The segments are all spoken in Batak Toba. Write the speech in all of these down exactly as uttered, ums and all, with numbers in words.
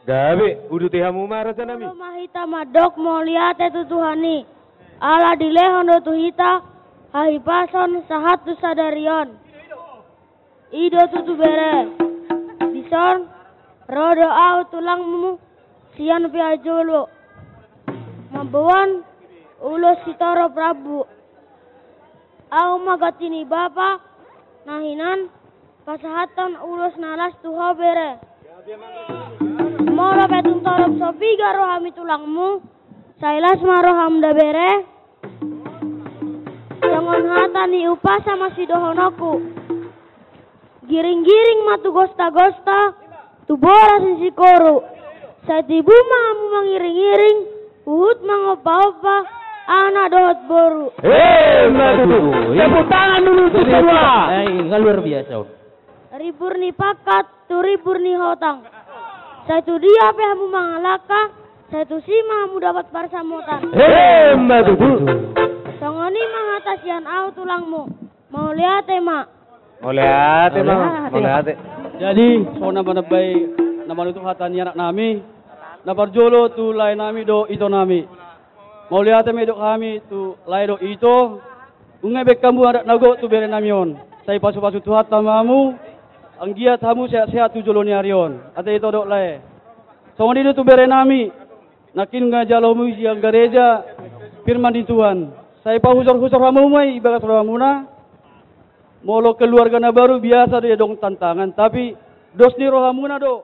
Gabe, uduti hamu ma, raja nami. Olo ma hita mandok mauliate tu Tuhan i, ala dilehon do tu hita hahipason sahat tu sadari on. I do tutu bere, dison ro do ahu tulangmu sian Pihajolo mamboan ulos sitorop rambu. Ahu ma ganti ni bapa na hinan pasahathon ulos na las tu ho, bere. Molo pe tung torop so piga rohami tulangmu, sai las ma roham da, bere. Songon hata ni umpasa ma sidohononku: Giring-giring ma tu gosta-gosta, tu boras ni sikoru. Sai tibu ma hamu mangiring-iring, huhut mangompa-ompa anak dohot boru. Emma tutu. Tepuk tangan dulu untuk semua. Eh, nggak luar biasa, Om. Ribur ni pangkat tu ribur ni hotang. Sai tu dia pe hamu mangalangka, sai tusi ma hamu dapot parsamotan. Emma tutu. Songon i ma hata sian ahu tulangmu. Mauliate ma. Mauliate ma. Mauliate. Mauliate. Jadi, songon na manambai na manutup hata ni anak nami, na parjolo tu lae nami dohot ito nami. Mauliate ma didok hami tu lae dohot ito. Nunga dibaen hamu adat na gok tu bere nami on. Sai pasu-pasu Tuhanta ma hamu, anggiat hamu sehat-sehat tu jolo ni ari on. Ate ito dohot lae. Songon i do tu bere nami. Nangkin nunga jalo hamu sian gareja firman ni Tuhan. Sai pahusor-husor hamu ma i bagas rohamuna. Molo keluarga na baru biasa do i adong tantangan, tapi dos ni rohamuna do.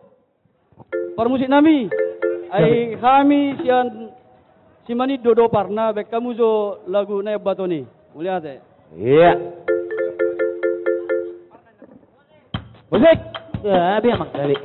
Parmusik nami, ai hami sian Simanindo do parna, baen hamu jo lagu Naeng Baton i. Mauliate. Iya. Musik. Ya, biar Mang Gali.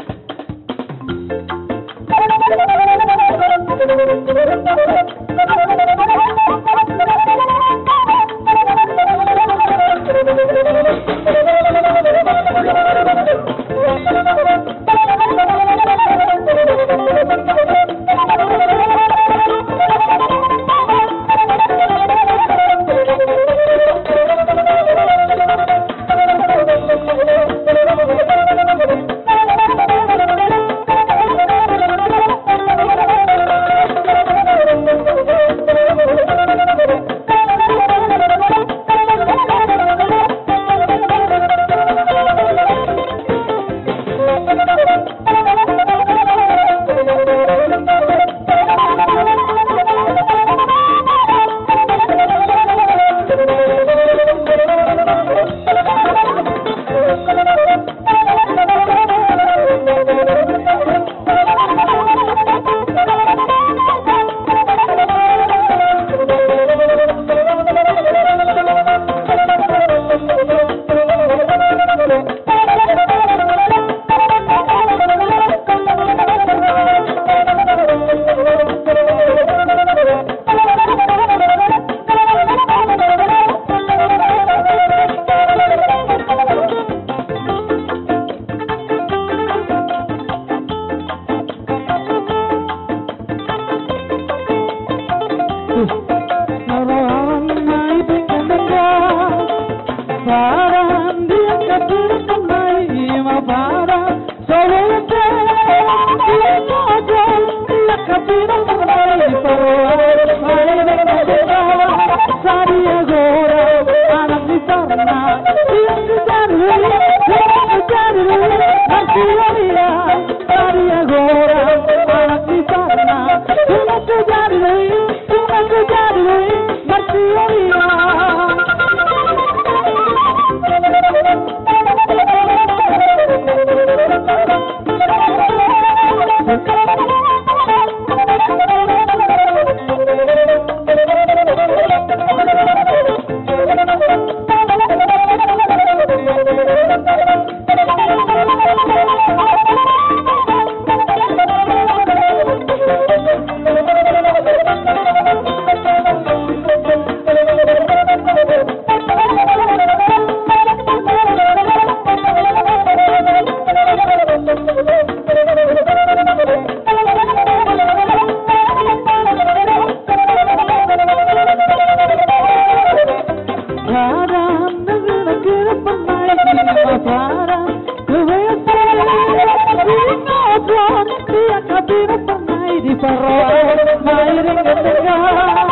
Roha ma i denggan-denggan,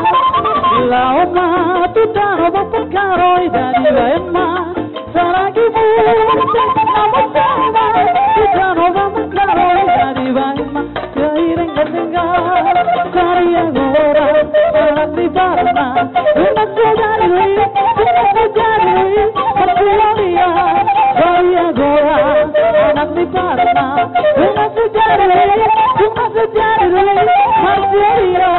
laho ma tu tano Bapak Karo, i dadi baen ma saragimu, na muse ma tu tano Bapak Karo, i dadi baen ma. Ia i denggan-denggan, Saria Gora, anak ni Parna, unang so jadi doi, unang so jadi doi, martua ia. Saria Gora, anak ni Parna, unang so jadi doi, unang so jadi doi, martua ia.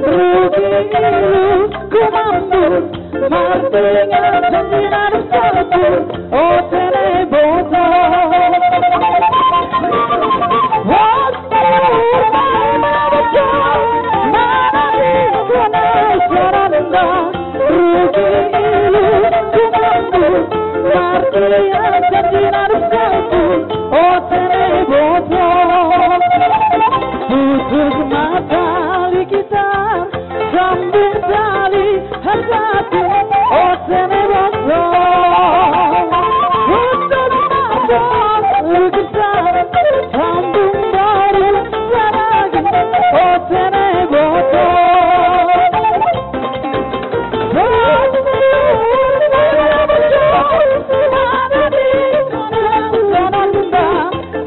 Rugi ilu ku mambur, martingan janji na dung salpu, o tene boto. Wasta urma na boto, mana di kona saranda, rugi ilu ku mambur, martingan janji na dung salpu, o tene boto. Putus ma tali gitar, sambung tali hasati, o tene boto. Putus ma tali gitar, sambung baru saragi, o tene boto.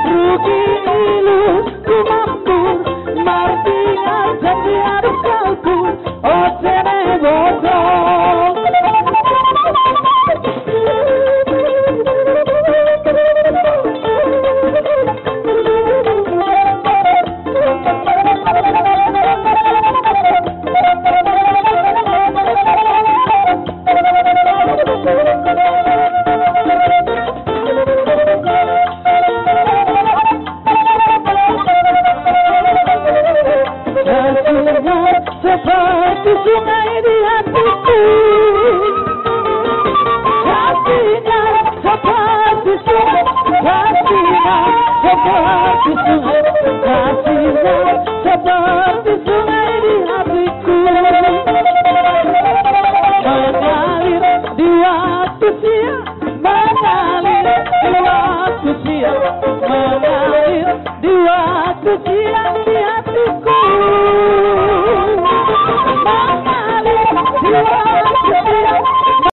Rugi ilu ku mambur, martingan janji na dung salpu, o tene boto. Kasihnya seperti sungai di hatiku. Kasihnya seperti sungai, kasihnya seperti sungai, kasihnya seperti sungai di hatiku. Mengalir di waktu siang, mengalir di waktu siang, mengalir di waktu siang.